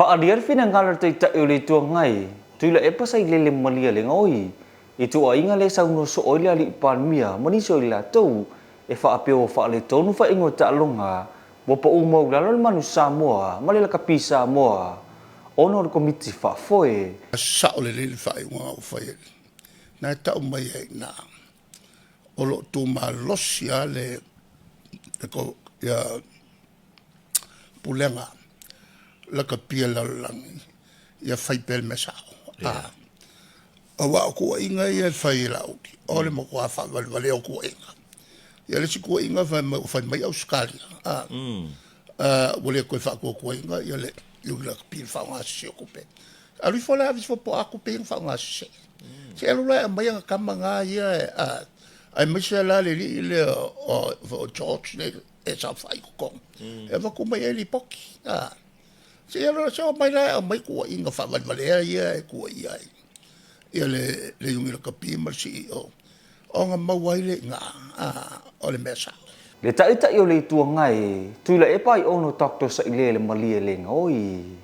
Faaalia le finagalo o le Taitai o le Itu Agai, Tuilaepa Sailele Malielegaoi, i tuuaiga lea e saunoa soo ai le Alii Palemia ma nisi o i latou e faapea ua faaletonu faaiuga o taaloga ua pau maualalo le Manu Samoa ma le Lakapi Samoa ona o le Komiti Faafoe. Sao lelei le faaiuga ua fai e na e tau mai ai i ina o lo o tumalosi lava le Pulega Lakapi a le Lalolagi ia fai pea le mea sao. Aua o tuuaiga ia e fai e Laauli, o le matua faavalevalea o tuuaiga. Ia o le isi tuuaiga fai mai ua fai mai Ausetalia ua le toe faatuatuaina le Iuni Lakapi i le faaaoga sese o tupe. Alu ifo la ave ifo po o a tupe ia na faaaoga sese. Se i alu la e aumai ana tama na ia aemaise la le alii lea o George lea e saofai i totonu, e avatu uma i ai lipoti. Se i alu se i omai la e aumai tuuaiga faavalevalea ia e tuuaia ai ia le Iuni Lakapi ma le CEO ona maua ai lea i ina o le mea sao. Le Taitai o le Itu Agai, Tuilaepa Aiono Doctor Sailele Malielegaoi.